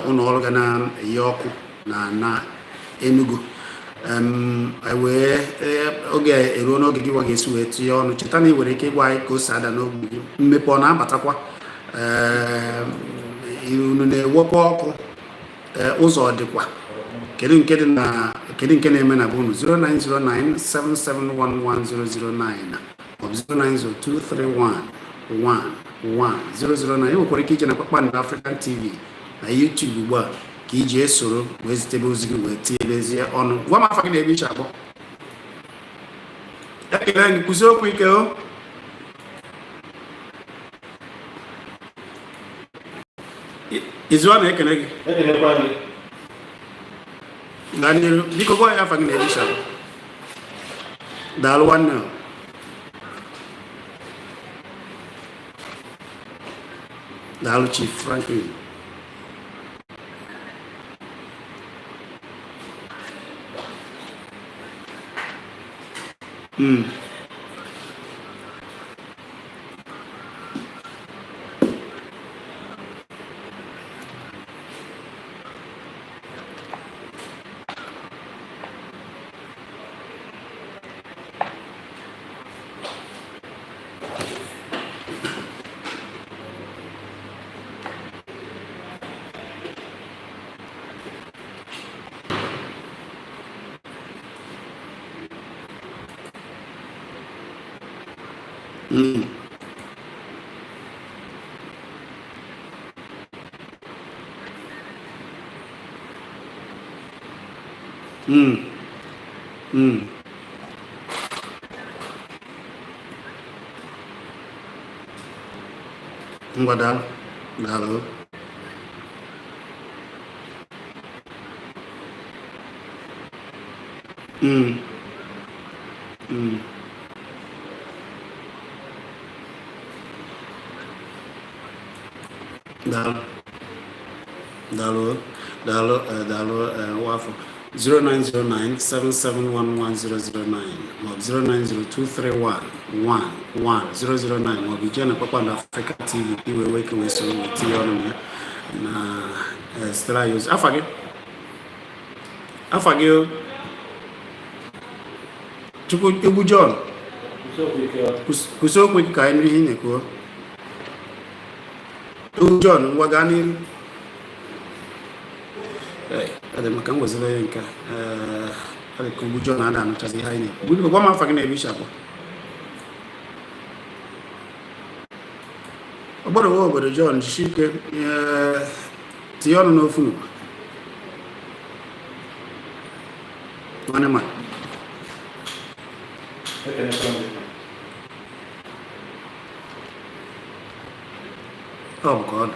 ụlọ ọrụ ga na-eyi ọkụ na Enugu. Wee oge eruo n'oge gị nwa ga-esi wee tinye ọnụ. Cheta na ị nwere ike ịgwa anyị ka o si ada n'ogbe gị, mmepe ọ na-abatakwa, unu na-ewekwa ọkụ, ụzọ ọ dịkwa, kedu nke dị na kedu nke na-eme na be unu. 09097711009 maọbụ 09023111009. Ị nwekwara ike ije na Kpakpando African TV na YouTube ugbu a ka iji esoro wee zitebe ozi gị wee tinyebezie ọnụ. Gwa m afa gị na ebe iche akpọ. Ekele gị, kwụsị okwu ike o. Izu a na-ekele gị. Ekelekwa gị. Gaa n'iru, biko, gwa ya afa gị na ebe iche akpọ. Daalụ, nwanne o. Daalụ, Chief Franklin. Ngwa, daalụ, daalụ. Daalụ, daalụ, daalụ, daalụ. Nwafọ 09097711009 maọbụ 09023111009 maọbụ ije na Kpakpando Africa TV iwe wee ka wee soro wee tinye ọnụ na ya na zitere anyị ozi. Afa gị, afa gị o? Chukwu Egwu John. Kwụsị okwu ike ka anyị nụrụ ihe ị na-ekwu. Egwu John, ngwa, gaa n'iru. Ee, ọ dị maka m weziri ya nke a. Ee, ọ dị ka Egwu John ada anụchazi ihe anyị na-ekwu. Biko, gwa m afa gị na ebe isi akpọ. Ọgbọrọ nwe obodo John, jisie ike. Ee, tinye ọnụ n'ofu n'ụwa nwanne ma. Ekelekwa m gị. Ọ bụ ka ọ dị.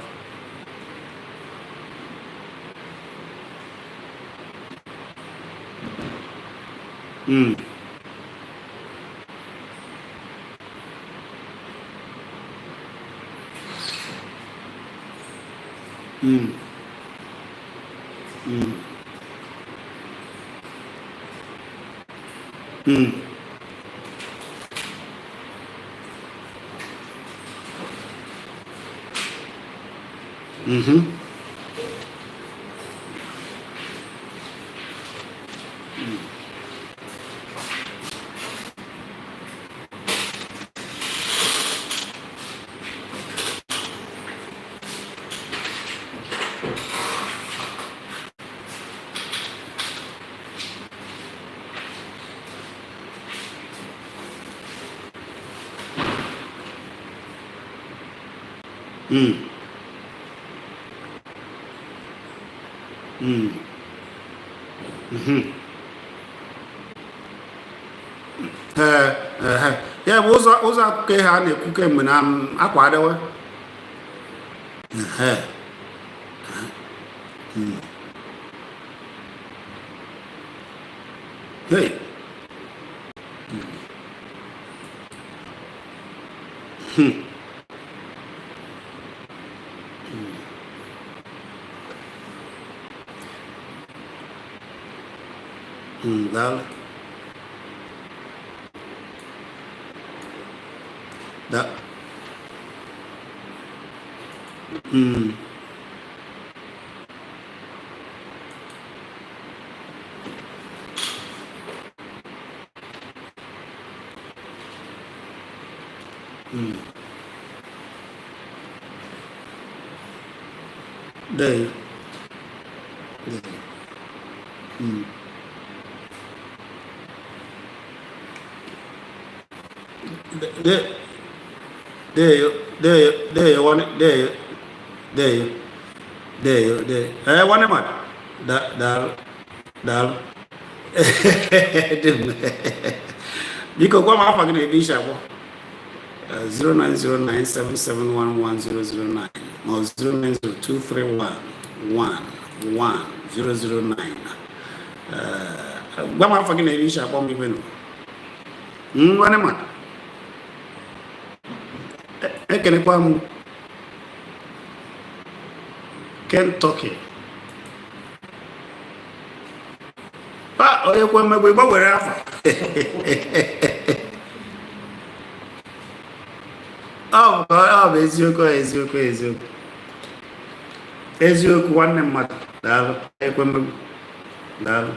Ee, ehe. Ya bụ ụzọ Ụzọ akụkọ ihe a na-ekwu kemgbe na akwa adịwe. Ehe. Hey. Daalụ. Da. Dee. Dee. Dee. Dee. Dee. Dee. Nwanne. Dee. Dee. Dee. Dee. Ee, nwanne mmadụ. Da, daalụ. Daalụ. Dị m. Biko gwa m afa gị na ebe isi akpọ. 09097711009 ma ọ 09023111009. Gwa m afa gị na ebe isi akpọ m ibe nụ. Nwanne mmadụ. Ekenekwa m Kentucky. Pa onye kwe mmegbu ịgbanwere afa. Ọ bụ eziokwu, eziokwu, eziokwu, eziokwu. Nwanne mmadụ, daalụ. Ekwe mmegbu, daalụ.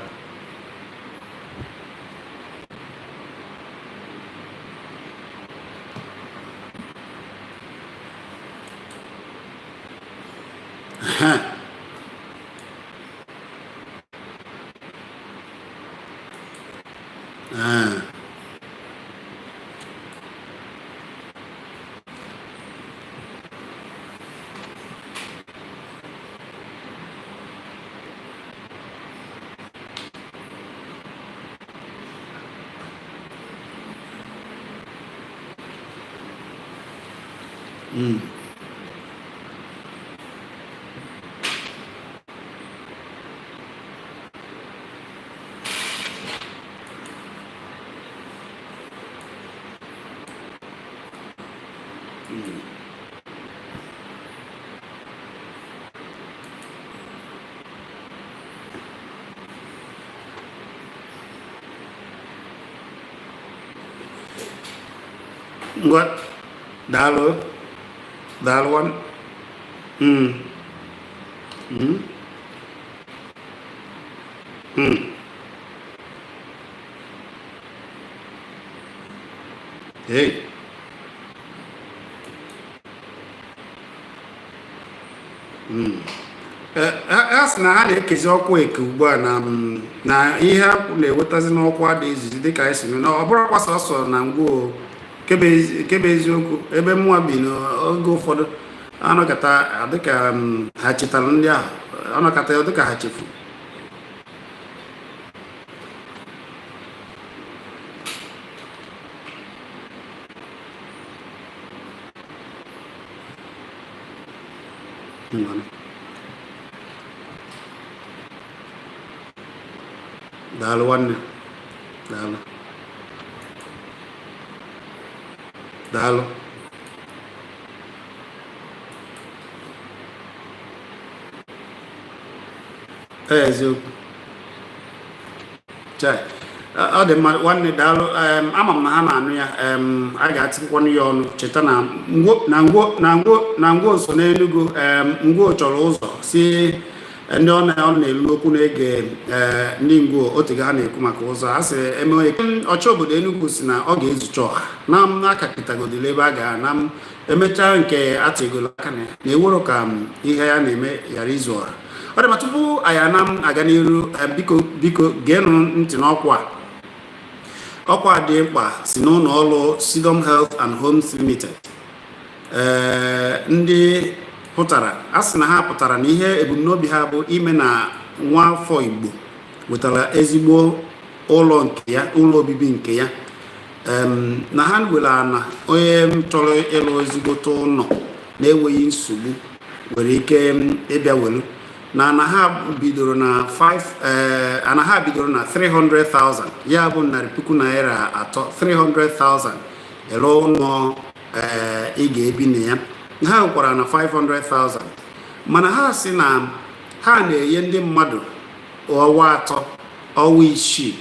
Ehe. Ah. Ngwa, daalụ, daalụ nwanne. Hey. A sị na ha na-ekezi ọkwa eke ugbu a na ihe a na-ewetazi n'ọkwa dị izizi dịka anyị si nụ na ọ bụrụkwa sọsọ na Ngwo. Kebe eziokwu, ebe mụnwa bi n'oge ụfọdụ anọkata dịka ha chetara ndị ahụ, anọkata dịka ha chefu. Ngwanụ. Daalụ nwanne, daalụ, daalụ. Ee, eziokwu. Chai. Ọ dị mma nwanne, daalụ. Ama m na ha na-anụ ya. A ga-atịkwanụ ya ọnụ. Cheta na Ngwo na Ngwo na Ngwo na Ngwo so n'Enugu. Ngwo chọrọ ụzọ si ndị ọ na-elu okwu na-ege ndị Ngwo otego ha na-ekwu maka ụzọ a sị eme. Ọchị obodo Enugu si na ọ ga-ezucha ọha na m n'aka kịtagodili ebe a ga na m emechaa nke atịgolo aka na ya na ewero ka m ihe ya na-eme ghara izu ọha. Ọ dị ma tupu anyị ana m aga n'iru, biko, biko geenụ ntị n'ọkwa a. Ọkwa dị mkpa si n'ụlọ ọrụ Sidom Health and Homes Limited. Ee, ndị pụtara a sị na ha pụtara na ihe ebumnobi ha bụ ime na nwa afọ Igbo wetara ezigbo ụlọ nke ya, ụlọ obibi nke ya. Na ha nwere ana onye chọrọ ịlụ ezigbote ụlọ na-enweghị nsogbu nwere ike ịbịa welu na ana ha bidoro na 5 ana ha bidoro na 300,000, ya bụ ₦300,000, 300,000 ere ụlọ ị ga-ebi na ya. Ha nwekwara na 500,000, mana ha sị na ha na-enye ndị mmadụ ọnwa 3, ọnwa 6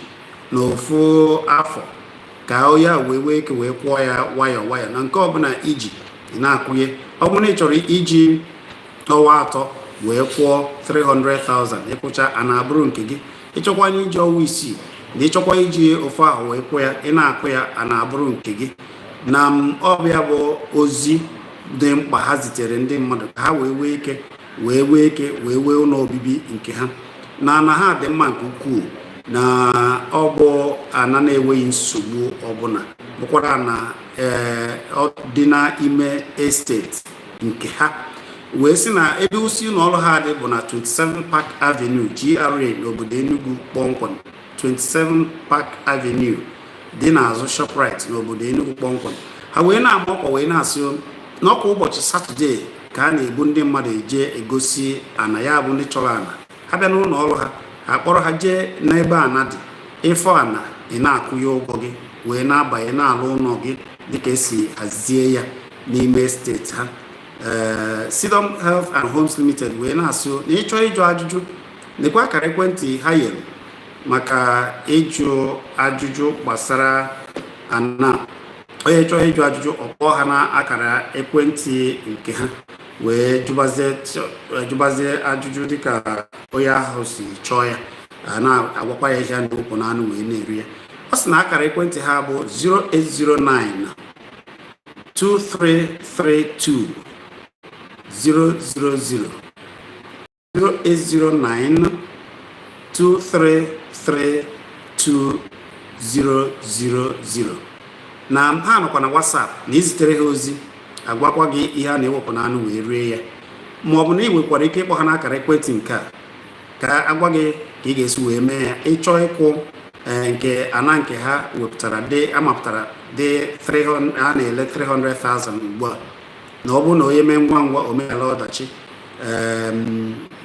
na ofu afọ ka onye a wee wee ike wee kwụọ ya nwayọọ nwayọọ. Na nke ọbụla iji ị na-akwụnye, ọ bụrụ na ị chọrọ iji ọnwa 3 wee kwụọ 300,000, ịkwụcha a na-abụrụ nke gị. Ịchọkwanye iji ọnwa 6 na ịchọkwa iji ofu ahụ wee kwụọ ya, ị na-akwụ ya, a na-abụrụ nke gị. Na ọbịa bụ ozi dị mkpa ha zitere ndị mmadụ ka ha wee nwee ike wee nwee ike wee nwee ụlọ obibi nke ha. Na ana ha dị mma nke ukwuu, na ọ bụ ana na-enweghị nsogbu ọbụla, bụkwara na ọ dị n'ime estate nke ha. Wee sị na ebe isi ụlọ ọrụ ha dị bụ na 27 Park Avenue, GRA n'obodo Enugu, kpọmkwem 27 Park Avenue dị n'azụ Shoprite n'obodo Enugu kpọmkwem. Ha wee na-ama ọkwa wee na-asị n'ọkwa ụbọchị Satọde ka a na-ebu ndị mmadụ eje egosi ana, ya bụ ndị chọrọ ana ha bịa n'ụlọ ọrụ ha, ha kpọrọ ha jee n'ebe ana dị ịfọ ana, ị na-akwụnye ụgwọ gị wee na-abanye na-alụ ụlọ gị dịka esi hazie ya n'ime estate ha. Sidom Health and Homes Limited wee na-asị na ịchọọ ịjụ ajụjụ, nekwa akara ekwentị ha nyere maka ịjụ ajụjụ gbasara ana. Onye chọọ ịjụ ajụjụ, ọ kpọọ ha na akara ekwentị nke ha wee jụbazie ajụjụ dịka onye ahụ si chọọ ya. A na-agwakwa ya ihe a na-ewepụ n'anụ wee na-eri ya. Ọ sị na akara ekwentị ha bụ 0809 2332 000, 0809 2332 000. Na ha nọkwa na WhatsApp, na izitere ha ozi, agwakwa gị ihe a na-ewepụ n'anụ wee rie ya, ma ọ bụ na ị nwekwara ike ịkpọ ha n'akara ekwentị nke a ka agwa gị ka ị ga-esi wee mee ya. Ịchọọ ịkwụ nke ana nke ha wepụtara dị amapụtara dị 300, a na-ele 300,000 ugbu a, na ọ bụrụ na onye mee ngwa ngwa omeghara ọdachi,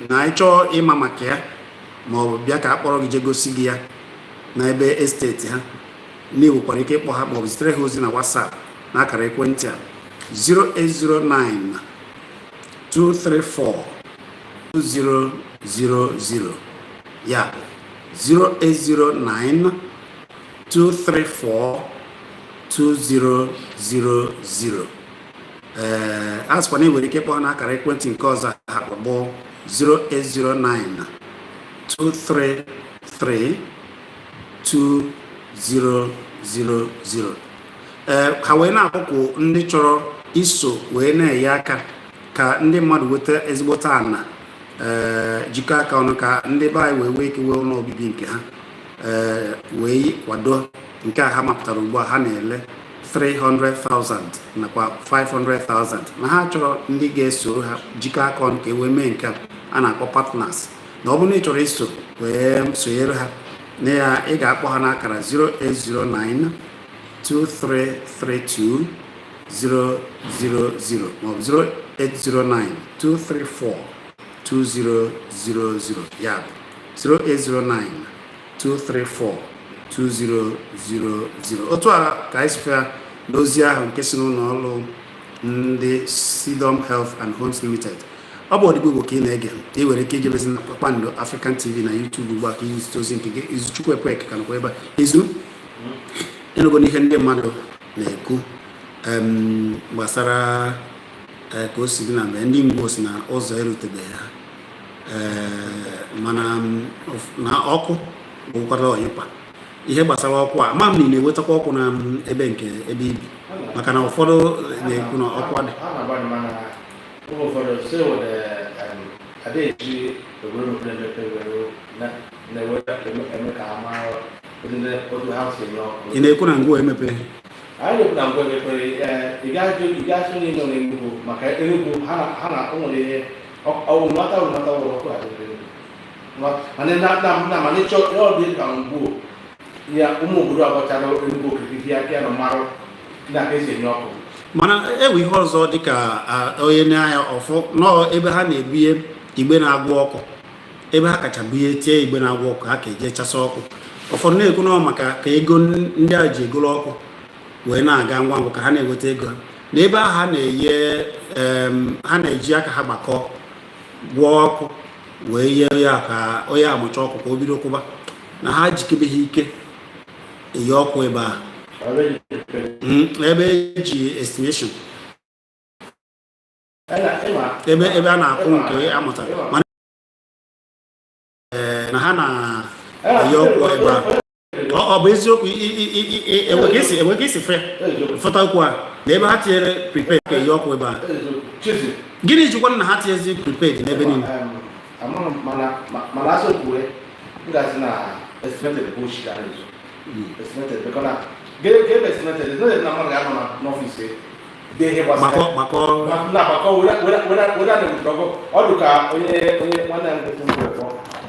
na ịchọọ ịma maka ya ma ọ bụ bịa ka a kpọrọ gị jee gosi gị ya n'ebe estate ha, na ị nwekwara ike ịkpọ ha maọbụ zitere ha ozi na WhatsApp na akara ekwentị a: 0809 234 2000, ya bụ 0809 234 2000. A sịkwa na ị nwere ike ịkpọ ha n'akara ekwentị nke ọzọ ha bụ 0809 233 2000. Ha wee na-akpọkwu ndị chọrọ iso wee na-enye aka ka ndị mmadụ nweta ezigbote ana, jikọ aka ọnụ ka ndị be anyị wee nwee ike nwee ụlọ obibi nke ha, wee kwado nke a ha mapụtara ugbu a. Ha na-ele 300,000 nakwa 500,000, na ha chọrọ ndị ga-esoro ha jikọ aka ọnụ ka e wee mee nke a na-akpọ partners. Na ọ bụrụ na ị chọrọ iso wee sonyere ha na ya, ị ga-akpọ ha n'akara 0809 2332 000 maọbụ 0809 234 2000, ya bụ 0809 234 2000. Otu a ka anyị sịkwa n'ozi ahụ nke si n'ụlọ ọrụ ndị Sidom Health and Homes Limited. Ọ bụ Ọdịgbo Igbo ka ị na-ege. Ị nwere ike ijebezi na Kpakpando African TV na YouTube ugbu a ka izite ozi nke gị. Izuchukwu Ekweke ka nọkwa ebe a. Izu ịnụgo n'ihe ndị mmadụ na-ekwu gbasara ka o si dị na mgbe ndị Igbo si na ụzọ erutebeghị ha, mana na ọkụ bụkwara ọyịkwa ihe gbasara ọkụ a, ama m na ị na-enwetakwa ọkụ na ebe nke ebe ibi, maka na ụfọdụ na-ekwu na ọkụ adị. A na-agbalị, mana oge ụfọdụ sị were ada eji obodo mepere emepe were na-ewe eme ka ha mara otu ha si enye ọkụ. Ị na-ekwu na ngwa emepe? Anyị na-ekwu na ngwa emepere. Ị gaghị onye nọ n'Enugu, maka Enugu ha na o nwere ihe ọwụ nwata nwata wụrụ ọkụ adịrị Enugu, mana na mana ịchọ ọ dị ka ngwuo. Ya ụmụ obodo agbachara Enugu okirikiri aka ya na mmarụ na ka esi enye ọkụ. Mana ewe ihe ọzọ dịka onye na-anya ọfụ nọọ ebe ha na-ebunye igbe na-agwụ ọkụ, ebe ha kacha bunye tie igbe na-agwụ ọkụ, ha ka eje chasa ọkụ. Ụfọdụ na-ekwu nọọ maka ka ego ndị a ji egolo ọkụ wee na-aga ngwa ngwa, ka ha na-enweta ego ha na ebe ahụ ha na-eye, ha na-eji aka ha gbakọ gwụọ ọkụ wee yee ya, ka onye amụcha ọkụ ka o bido kwụba na ha jikebeghị ike eyi ọkụ ebe ahụ. Ebe eji estimation, ebe a na-akwụ nke amụtara, mana na ha na-eyi ọkụ ebe ahụ. Ọ bụ eziokwu, enwe ka esi fụta okwu a na ebe ha tinyere prepaid ka eyi ọkụ ebe a? Gịnị jikwa na ha tinyezi prepaid n'ebe niile? Mana asị okwuwe m ga-asị na estimated bụ oshi ka na-ezu estimated, because na gịnị bụ estimated? Estimated na mmadụ ga-anọ n'ọfịs dee ihe gbasara gbakọ na agbakọ were na ewetara ọgụ. Ọ dị ka onye nwanne ya nkịtị m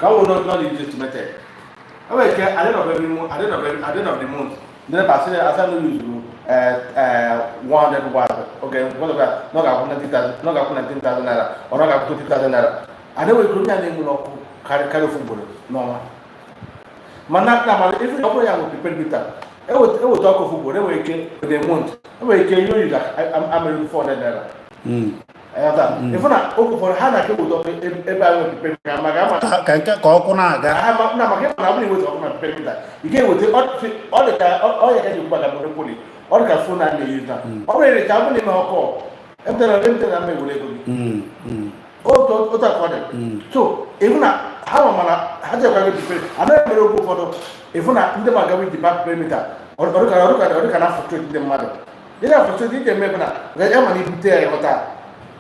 ka ọ wụ not estimated. E nwere ike at the end of every month, at the end of the month, ndị NEPA asị asa na yuzuru 100 watt. Okay, what of that? Ọ ga-akwụ 90,000, ọ ga-akwụ 19,000 naira, ọ ga-akwụ 20,000 naira. Ada nwere ike onye a na-enwe n'ọkụ karịa ofu ugboro n'ọnwa, mana na mana ife ọ bụrụ ya nwere prepaid meter, eweta ọkụ ofu ugboro, enwere ike within a month, enwere ike ihe oyuzu amere 400 naira. Ịfụ na oge ụfọdụ ha na-aka eweta ọkụ ebe a nwere prepaid meter maka ama ka nke ka ọkụ na-aga. Na maka ịma na ọ bụrụ iweta ọkụ na prepaid meter, ị ga-eweta ọ dị ka ọ ya ka ji ekwu maka monopoly. Ọ dị ka phone a na-eyuzu na ọ bụrụ erecha, ọ bụrụ na ime ọkụ emtere na mma ewere ego gị. Otu otu akọ dị. So ịfụ na ha ma mana ha jekwa gị prepaid anaghị emere. Oge ụfọdụ ịfụ na ndị ma gawa iji back perimeter, ọ dịka na frustrate ndị mmadụ. Ị na frustrate ị ga-eme bụ na ya ma na ibute ya ịghọta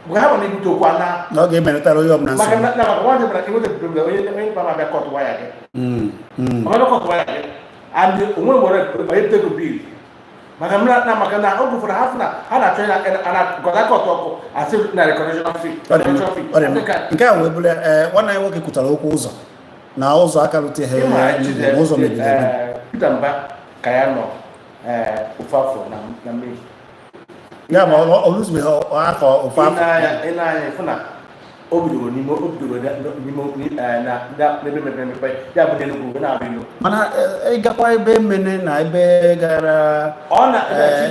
mgbe ha ma na ibute okwu ana na ọ ga-emelatara onye ọbụla maka nsogbu. Na maka nwadị bụla inweta prepaid, onye ma abịa cut waya gị, ọ bịa cut waya gị and onwe nwere onye tego bill maka na maka na oge ụfọdụ ha fụ na ha na-achọ ya ana gọta cut ọkụ, asị na reconnection fee. Ọ dị mma, reconnection fee. ọ dị mma. Asị ka Nke a wee bụrụ, ee, nwanne anyị nwoke kwutara okwu ụzọ na ụzọ aka rute ha na ụzọ mebiri emebi. Peter Mba ka ya nọ ofu afọ na mmiri. Ya ma ọ rụzubeghị afọ ofu afọ. Ị na-anya ịfụ na o bidoro n'ime n'ebe mepere emepe, ya bụ n'Enugu wee na-abịa elu. Mana ịgakwa ebe Emene na ebe gara ọ na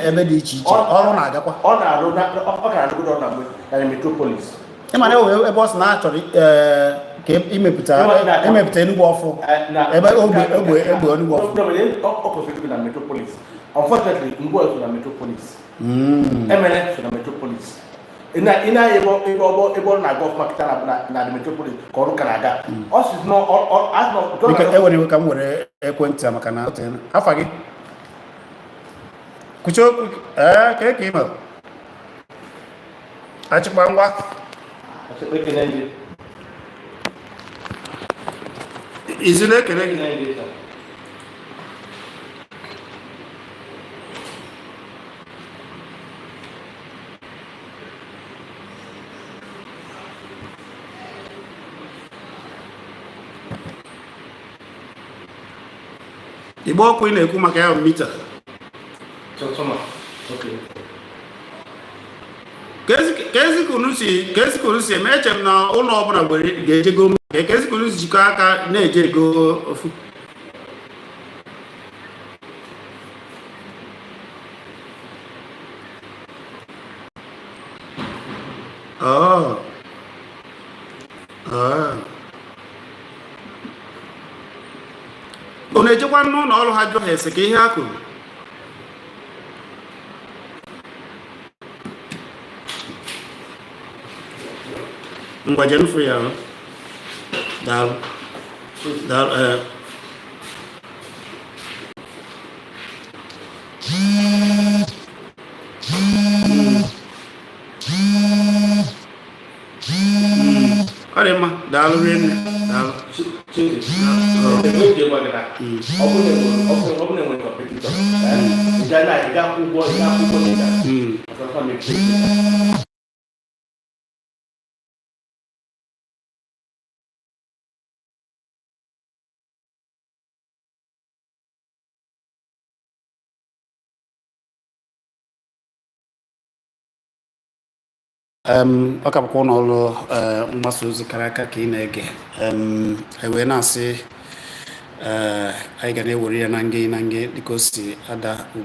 ebe dị iche iche, ọrụ na-agakwa. Ọ na-arụ ọ ka na-arụgodo ọrụ na mgbe na metropolis. Ịma na enwere ebe ọ sị na a chọrọ ka imepụta Enugu ọfụ, ebe ogbe ogbe egbe Enugu ọfụ. Ọ kwesịrị na metropolis. Unfortunately, Ngwo so na metropolis, Emene so na metropolis. Ị na-anya ebe ọgbọ ebe ọ na-aga ọfụma kịta na the metropolis ka ọrụ ka na-aga. Ọ sị na ọ asị na Biko, ewere iwe ka m were ekwentị a maka na o teela. Afa gị, kwuchie okwu. Ee, ka ị mere achịkwa ngwa. Ekene gị. Izu na-ekele gị. Ekene gị, sir. Igbe ọkụ ị na-ekwu maka ya bụ mita. Transformer. Okay. Ka ezi ka unu si eme? Eche m na ụlọ ọbụla nwere ga-ejego ka ezi ka unu si jikọ aka na-eje ego ofu. Oh. Oh. Unu ejekwa n'ụlọ ọrụ ha jụọ ha ese ka ihe ha kwuru? Ngwa, jee nfụ ya. Daalụ, daalụ. Ee. Ọ dị mma, daalụ rinne, daalụ. Ebe eji gwa gị na ọ bụrụ na enwere competitor, ị ga akwụ ụgwọ, ị ga-akwụ ụgwọ n'ịga. Ọsọsọ mepee. Ọ ka bụkwa ụlọ ọrụ mgbasa ozi kara aka ka ị na-ege. Anyị wee na-asị, anyị ga na-ewere ya na nge na nge dịka o si ada ugbu.